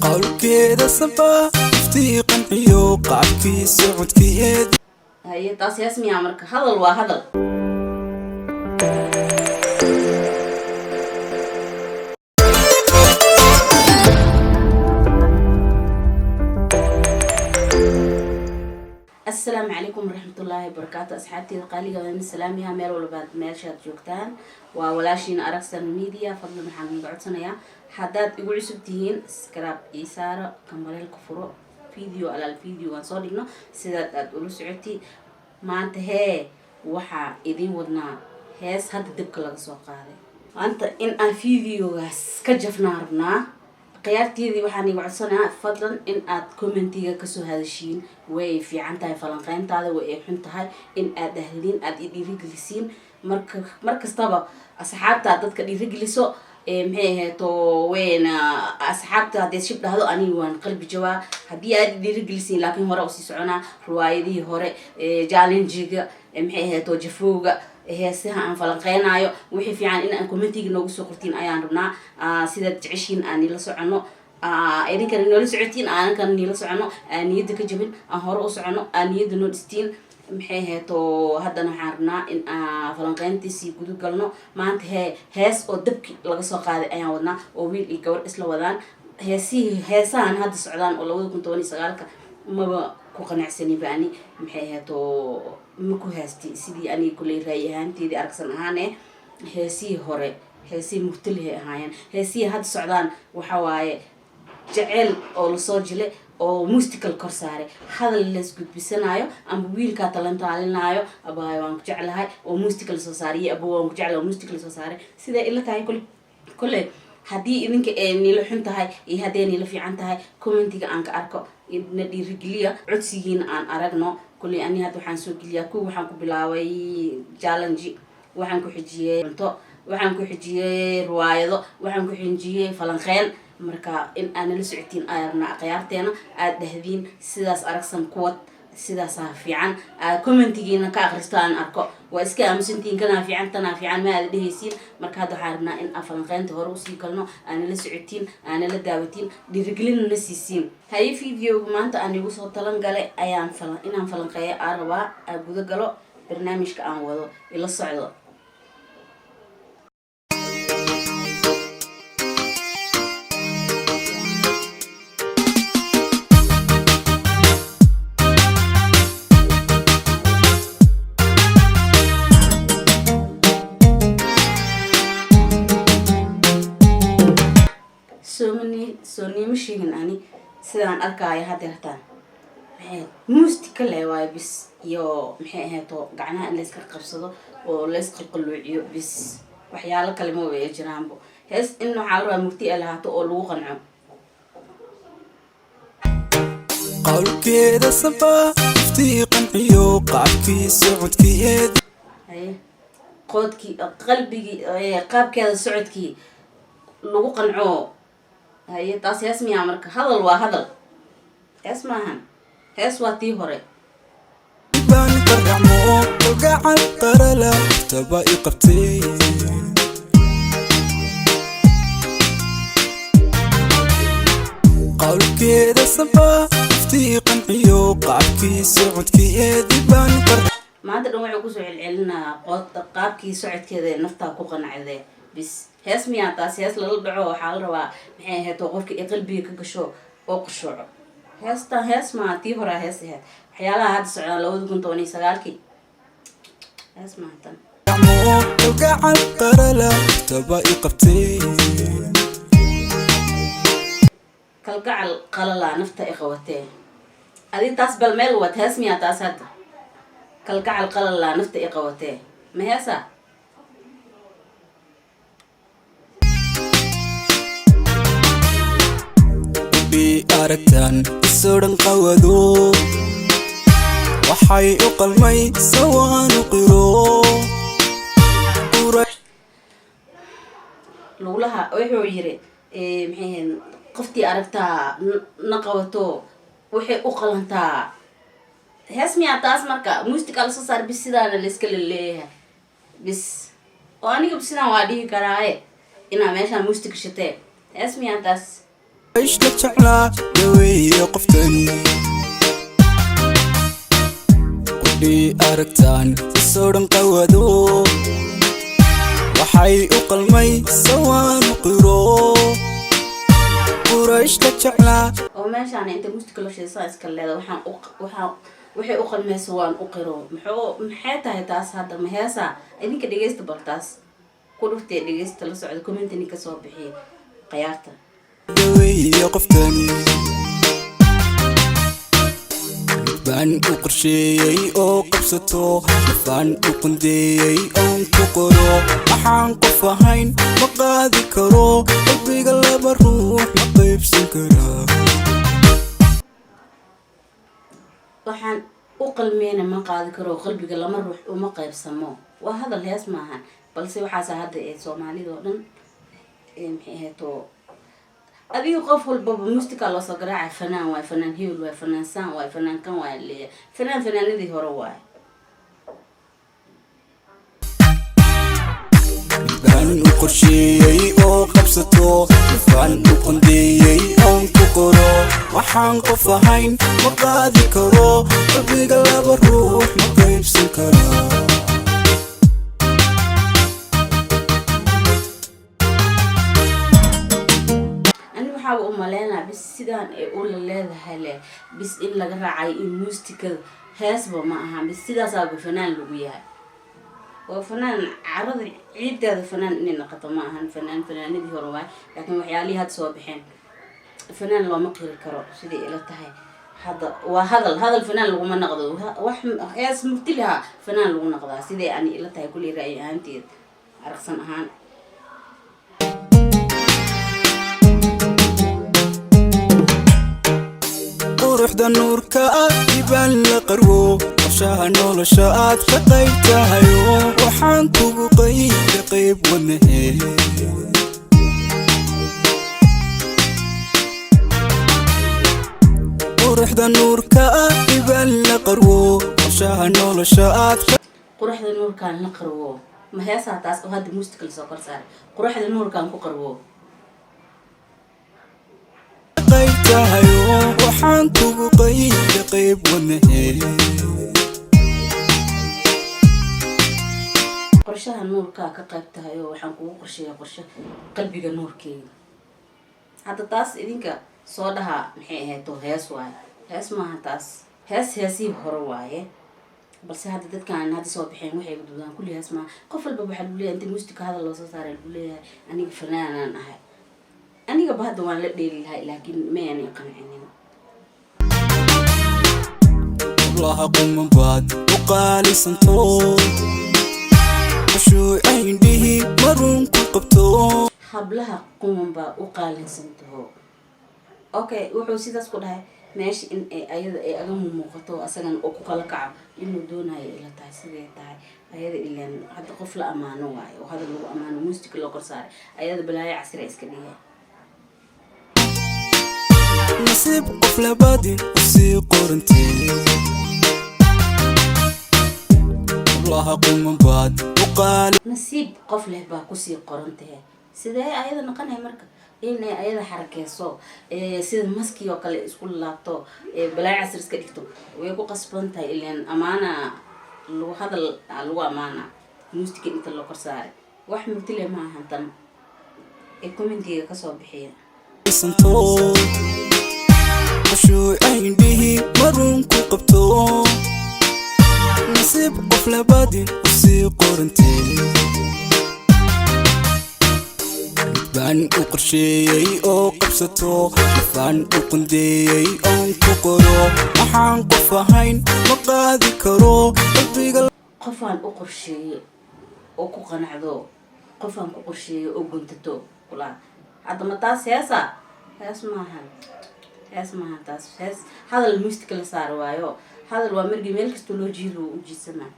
Qowlkeeda sabaa iftii qanciyo qaabkii socodkeed. Haye, taas hees miyaa marka? Hadal waa hadal. Asalaamu calaykum waraxmatullaahi wabarakaatu, asxaabteeda qaaliga, waan salaamiyaa meel walbaad meeshaad joogtaan. Waa walaashiina Aragsan Media. Fadlan waxaan idinka codsanayaa, haddaad igu cusub tihiin, subscribe ii saaro, gambaleelka furo, video alaal video aan soo dhigno sidaad aada ula socotay. Maanta hee waxaa idiin wadnaa hees hadda dibka laga soo qaaday. Maanta in aan videogaas ka jafnaa rabnaa. Khiyaarteedii, waxaan iga codsanayaa fadlan in aad commentiga kasoo hadashiin. Way fiican tahay falanqeyntaada, way ay xun tahay in aad dhahdiin, aada i dhiirigelisiin. Marka mar kastaba asxaabta dadka dhiirigeliso, maxay ahayd, wayna asxaabta hadday shib dhahdo, aniga waan qalbi jawaa haddii aad i dhiirigelisiin, laakiin hore usii soconaa. Riwaayadihii hore, challengiga, maxay ahayd, jafowga, heesaha aan falanqeynaayo, wixii fiican in aan commentiga noogu soo qortiin ayaan rabnaa. Sidaad jeceshiin aan nila socono, idinkana noola socotiin, aankana nila socono, aan niyadda ka jabin, aan hore u socono, aan niyadda noo dhistiin. Maxay ahayd, haddana waxaan rabnaa in aan falanqeyntiisii gudu galno. Maanta hee hees oo dabki laga soo qaaday ayaan wadnaa, oo wiil iyo gabar isla wadaan. Heesihii, heesahan hadda socdaan oo 2019-ka maba ku qanacsaniba ani. Maxay ahayd, ma ku haastay sidii aniga kuley raayi ahaanteedii Aragsan ahaan. Heesihii hore heesihii murtilihay ahaayeen. Heesihii hadda socdaan waxa waaye jeceel oo lasoo jile oo musical kor saaray, hadal lays gudbisanaayo, amba wiilkaa talantaalinaayo, abaayo waan ku jeclahay oo musical soo saaray, iyo abo waan ku jeclahay oo musical soo saaray. Siday ila tahay kule kole, haddii idinka ee nila xun tahay iyo hadday nila fiican tahay, commentiga aan ka arko, na dhiirigeliya, codsigiina aan aragno. Kulley ani hadda waxaan soo geliyaa kuwa, waxaan ku bilaabay challenge, waxaan ku xijiyey cunto, waxaan ku xijiyey riwaayado, waxaan ku xijiyey falanqeyn. Marka in aad nala socotiin aad rabnaa, akhyaarteena, aada dhahdiin sidaas Aragsan kuwad, sidaasaa fiican, aad commentigiina ka akristo, aan arko. Waa iska aamusantihiin, kanaa fiican, tanaa fiican, ma aada dhehaysiin. Marka hadda waxaan rabnaa in aan falanqeynta hore usii galno, aad nala socotiin, aad nala daawatiin, dhiirigelina na siisiin. Haye, videoga maanta aan igu soo talan galay ayaan inaan falanqeeyo aan rabaa, aan guda galo barnaamijka aan wado, ila socdo. Soomani soo niima sheegin ani sidaan arkaayo hadeertaan. Maxay muusti le waayo bis, iyo maxay ahayd, oo gacnaha in layska qabsado oo laysqalqaluuciyo bis, waxyaalo kale ma way jiraanbo. Hees in waxaa la rabaa murti ay lahaato oo lagu qanco. Qowlkeeda sabaa iftii qanciyo qaabkii socodkeed. Haye, qoodkii qalbigii, qaabkeeda socodkii lagu qanco. Haye, taas hees miyaa marka? Hadal waa hadal, hees maahan, hees waa tii hore. Baan qaracmo kalgacal qarala taba i qabtay. Qowlkeeda sabaa iftii qanciyo qaabkii socodkeedi baan qar Maanta dhan wuxuu kusoo celcelinaa qood qaabkii socodkeeda naftaa ku qancade bis. Hees miyaa taas? Hees lala dhaco waxaa la rabaa, maxay ahayd, oo qofka ay qalbiga ka gasho oo qushuuco. Heestan hees maa, tii horaa hees ahayd. Waxyaalaha hadda socdaan 2019-kii hees maa tan. Kalgacal qarala taba i qabtay. Kalgacal qalalaa nafta i qabatee. Adi taas bal meel wad, hees miyaa taas hadda? Kalgacal qalalaa nafta i qabatee, ma heesa? Bi aragtaan isodhan qawado, waxay u qalmay sawaanu qiro. Lugulaha wuxuu yiri, maxay ahayd, qoftii aragtaa na qabato, waxay u qalantaa. Hees miyaa taas marka? Musica lasoo saar bis, sidaana layska laleeyahay bis, oo aniga sidaan waa dhihi karaaye inaa meeshaan music shatee. Hees miyaa taas? La jeclaa daweeye qoftani, qudhii aragtaan isoo dhan qawado, waxay u qalmay sawaanu qiro. Quraysh la jeclaa. Oo meeshaan inta mustika la shiday saa iska leeda, waxaan u waxaan waxay u qalmayso waan u qiro. Muxuu, maxay tahay taas hadda? Ma heesaa? Idinka dhegeysta, bal taas ku dhuftee, dhegeysta, la socda, commentini kasoo bixiya khiyaarta. Daweeye qoftani, baan u qorsheeyey oo qabsato, nafaan u qondeeyey oon ku qoro. Waxaan qof ahayn ma qaadi karo, qalbiga laba ruux ma qaybsan karaa. Waxaan u qalmeyna ma qaadi karo, qalbiga lama ruux uma qaybsamo. Waa hadal, hees maahan, balse waxaasa hadda ee Soomaalida oo dhan maxay ahayd oo adiga qof walbaba mustika loo soo garaacay, fanaan waay, fanaan hebel waay, fanaan saan waay, fanaan kan waay leeyahay, fanaan fanaanadii hore waay. Baan u qorsheeyey oo qabsato, nafaan u qondeeyey oon ku qoro. Waxaan qof ahayn ma qaadi karo, qalbiga laba ruux ma qaybsan karaa. Ani waxaaba u maleynaa bis sidaan ay ula leedahay le bis in laga raacayo in muustikada heesba ma aha, bis sidaasaaba fanaan lagu yahay. Waa fanaan carada ciideeda, fanaan inay noqoto ma ahan. Fanaan fanaanadii hore waay, laakiin waxyaalihii hadda soo baxeen fanaan looma qiri karo siday ila tahay. Hadda waa hadal, hadal fanaan laguma noqdo. Wax hees murti lahaa fanaan lagu noqdaa, siday ani ila tahay kulli ra'yi ahaanteed aragsan ahaan. Quruxda nuurka ah ibaan la qarwo, qorshaha nolosha aad ka qayb tahayo, waxaan kugu qayda qayb wadnahe. Quruxda nuurka ah ibaan la qarwo, qorshaha nolosha aad ka Quruxda nuurkaan la qarwo, ma heesaa taas oo hadda muustika lasoo kor saaray? Quruxda nuurkaan ku qarwo. Qayb tahayo, waxaan kugu qayda qayb wadnahe. Qorshaha nuurkaa ka qayb tahay oo waxaan kugu qorsheeya qorshe qalbiga nuurkeeda. Hadda taas idinka soo dhahaa, maxay ahayd oo hees waaye? Hees maaha taas, hees heesihii hore waaye, balse hadda dadkan hadda soo baxeen waxay gudbaan kulli hees maaha. Qof walba waxaa lagu leeyahay inta muustika hadal loo soo saaray lagu leeyahay aniga fanaanaan ahay. Anigaba hadda waan la dheeli lahay, laakiin ma aanay qancinin. Hablaha quman baad u qaalisanto, khushuuca indhihii maruun ku qabto. Hablaha quman baa u qaalinsantaho. Okay, wuxuu sidaas ku dhahay meesha in ay ayada ay aga muuqato, asagana oo ku kala kaco inuu doonayo ila tahay. Sidee tahay ayada? Ilaan hadda qof la amaano waayo oo hadal lagu amaano muustika loo kor saaray, ayada balaayo casira iska dhigay. Nasiib qof labaadi usii qorantee, hablaha quman baad u qaali. Nasiib qof leh baa kusii qoran tahe. Sidee ayada noqonaya marka inay ayada xarakeyso sida maskii oo kale isku laabto, balaayo casir iska dhigto? Way ku qasban tahay, ilaan amaana lagu hadal aa lagu amaana muustika inta loo kor saaray. Wax murtile ma ahan tan ee commentiga kasoo bixiya. Santo, khushuuca indhihii maruun ku qabto, nasiib qof labaadi usii qorantee. Baan u qorsheeyey oo qabsato, nafaan u qondeeyey oon ku qoro. Waxaan qof ahayn ma qaadi karo, qalbiga Qofaan u qorsheeyey oo ku qanacdo, qofaan ku qorsheeyey oo guntato kulaa. Hadda ma taas heesa? Hees maahan, hees maahan taas. Hees hadal muustika la saaro waayo. Hadal waa margii meel kastoo loo jiido wuu u jiidsanaa.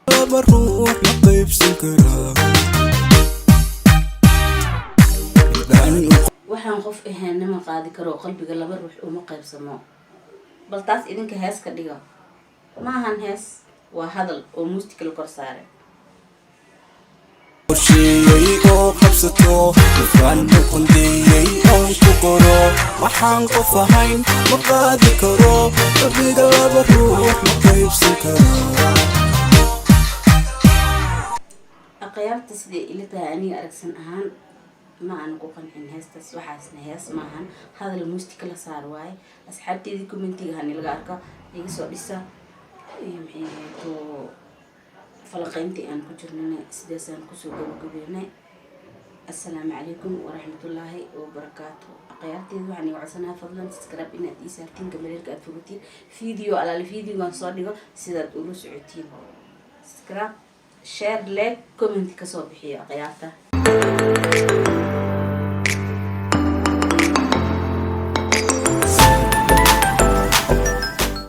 Laba ruux ma qaybsan karaa. Baan u Waxaan qof ahayn ma qaadi karo, qalbiga laba ruux uma qaybsamo. Bal taas idinka hees ka dhiga. Ma ahan hees, waa hadal oo muustika la kor saaray. Qorsheeyey oo qabsato, nafaan u qondeeyey oon ku Waxaan qof ahayn ma qaadi karo, qalbiga laba ruux ma qaybsan karo. Akhyaarta, siday ila tahay aniga Aragsan ahaan, ma aan ku qancin heestaas. Waxaasna hees maahan, hadal muustika la saar waaye. Asxaabteedii, commentiga hani laga arko, iga soo dhisa. Iyo maxay ahayd falaqeyntii aan ku jirnana, sidaasaan kusoo gabagabeynay. Assalaamu calaykum waraxmatullaahi wabarakaatu. Akhyaarteeda, waxaan iga codsanaha fadlan subscribe inaad ii saartiin, gambaleelka aad fogatiin, video alaale videogan soo dhigo sidaad ula socotiin. Subscribe, share, like, comment kasoo bixiyo akhyaarta.